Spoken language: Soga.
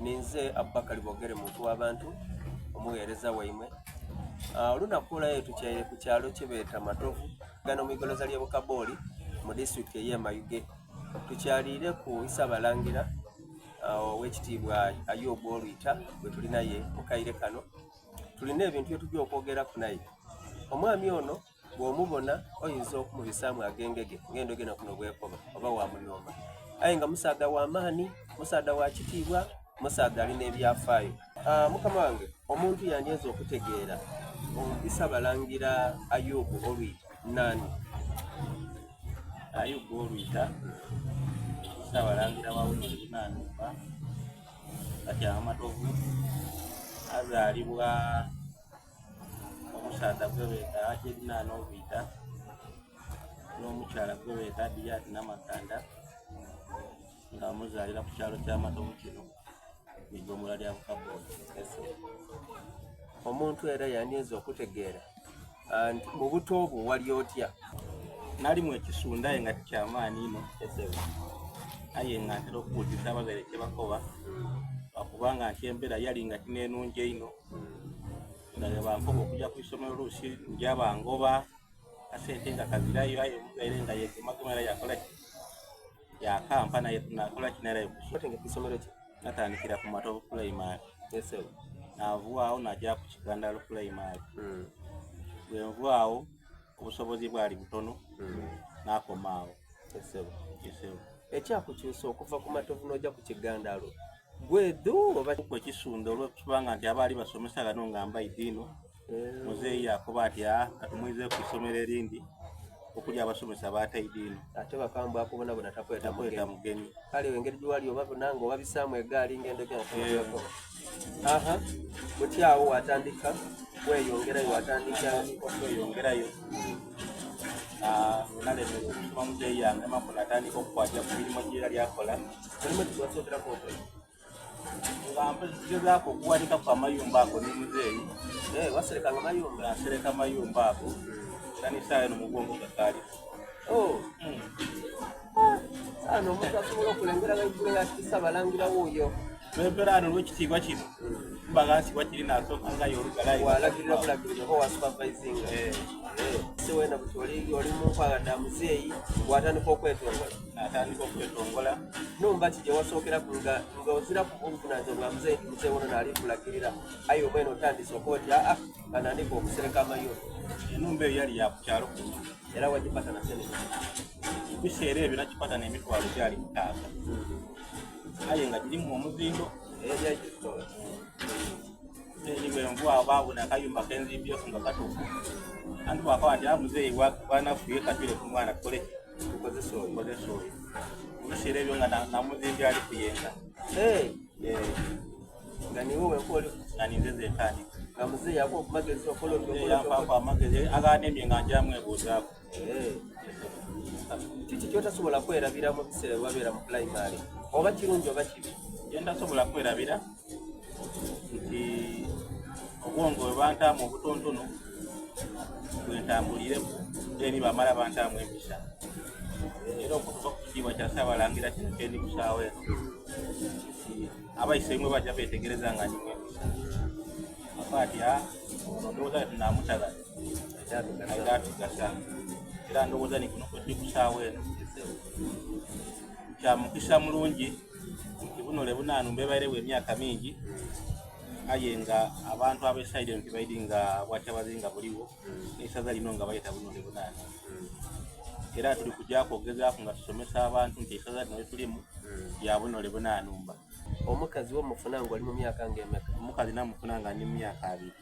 Ninze Abubakari Bogere muntu w'abantu omugheereza waimwe. Ah, olunaku olwaleero tukyaire ku kyalo kyebeeta Matovu gano mu igoloza ly'e Bukabooli mu disitulikiti ey'e Mayuge. Tukyaliire ku Isabalangira ah, ow'ekitiibwa Ayubu Olwita gwe tuli naye mu kaire kano. Tulina ebintu bye tujja okwogeraku naye. Omwami ono Bw'omubona oyinza okumubisaamu ag'engege ng'endhogera kuno bw'ekoba, oba waamunhooma. Aye nga musaadha wa maani, musaadha wa kitiibwa, musaadha ali n'ebyafaayo. Mukama wange, omuntu yandyenze okutegeera Isabalangira Ayubu Olwita naani? Ayubu Olwita, Ssabalangira wa Bunyoro Bunanumba, Katyaba Matovu, azaalibwa Omusaadha gwebeeta Ajelina N'Obwita n'omukyala gwebeeta Adiyati Namakanda nga bamuzaalira ku kyalo kya Matovu kino mu igombolola lya Bukaboli. Omuntu era yandyenze okutegeera ah, nti mu buto bwo wali otya? Nalimu ekisunda aye nga tikyamaani inho aye nga ntera okuwuliriza abazaire kyebakoba lwakubanga nti embeera yali nga tinenungi einho. Nga bwebankoba okuja ku isomero oluusi nja bangoba, akasente nga kazirayo aye omuzaire nga yegemagema era yakola ki? Yakampa naye nakola ki nairayo ku isomero. Watandika ku isomero ki? Natandikira ku Matovu Pulayimale. Yes sebo. Navaawo naja ku Kigandalo Pulayimale. Bwenvaawo obusobozi bwali butono nakoma agho. Yes sebo. Yes sebo. Ekyakukyusa okuva ku Matovu n'oja ku Kigandalo Gwe dhu oba ku ekisundho olw'okubanga nti abaali basomesa ghano nga mbaidhi inho, muzeeyi yaakoba ati, Aa, katumwizeeku ku isomero erindi okuli abasomesa b'ataidhi inho. Ate bakambwe akubonabona takweta Takweta mugeni. Kale engeri gyewali obabona nga obabisaamu egaali ng'endogera eh. Aha, buti awo watandika weyongerayo watandika okweyongerayo nalemererwa okusoma muzeeyi yangemaku natandika okukwatira ku mirimu gye yali akola. Mulimu ki gwewasookeraku okola? Nga ngezaaku okuwanikaku amayumba ago ni muzeeyi. Eh, waserekanga mayumba? Nga nsereka mayumba ago era ni sawa eno mugongo gakaaliku. Oh. Mm. Ah, ano omuntu asobola okulengera ghaigulu yatisa balangira wuuyo. Lwempera ano olw'ekitiibwa kino mba ghansi wakiri nasooka ngayo olugalayo. Walagirira bulagirira oba wasupervisinga. Eh. Eh, si wena buti oli oli mu nkwagha dha muzeeyi watandika okwetongola. Natandika okwetongola. Numba ki gye wasookeraku nga nga oziraku obuvunanyizibwa bwa muzeeyi nti muzeeyi wono naali kulagirira aye omwene otandise okuba oti aa kanandike okusereka amayumba. Enumba eyo yali ya ku kyalo kuno. Era wagipata na sente Mu biseera ebyo nakipata n'emitwalo gyali mukaaga aye nga girimu omuzindo. Eri bwenvu awo baabona akayumba kenzimbyeku nga katuufu anti bwakoba nti ah muzeeyi bwanafuye katwire ku mwana tukole ki tukozese oyo tukozese oyo. Mu biseera ebyo nga namuzimbye ali kuyenga. Eh. Nga niwe wenka oli nga ninze nzenka ndi. Nga muzeeyi akuwa ku magezi okola otyo okola otyo. Yampaaku amagezi aganemye nga ngyamwebuuzaaku. Eh. Kiki kyotasobola kwerabira mu biseera byewabeera mu pulayimale oba kirungi oba kibi? Kye ntasobola kwerabira nti obwongo bwe bantaamu obutontono bwe ntambulireku then bamala bantaamu empisa era okutuuka ku kitiibwa kya Ssaabalangira kino kye ndi ku ssaawa eno nti abaise imwe bajja beetegereza nga ndimu empisa afa ati ah, ono ndowooza nga tunamutagala aidha atugasa era ndowooza ni kuno kwetuli ku ssaawa eno kya mukisa mulungi nti buno le bunanumba ebairegho emyaka mingi aye nga abantu ab'esaidi eno tibaidi nga Bwakyabazinga buligho n'eisaza lino nga balyeta buno le bunanumba era tuli kujaku okugezaaku nga tusomesa abantu nti eisaza lino lyetulimu lya buno le bunanumba. Omukazi wamufuna nga oli mu myaka nga emeka? Omukazi namufuna nga ndi mu myaka abiri.